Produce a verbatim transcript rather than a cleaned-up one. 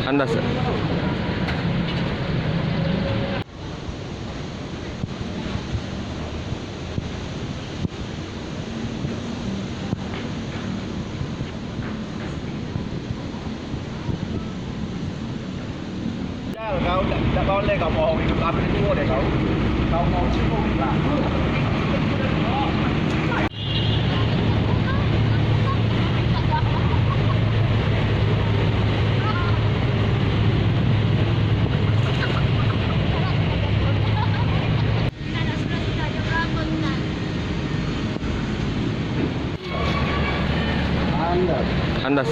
Andas. Kau tak, tak boleh kau bohong, itu kami itu boleh kau. Kau mau cukup lah. Andas. Andas.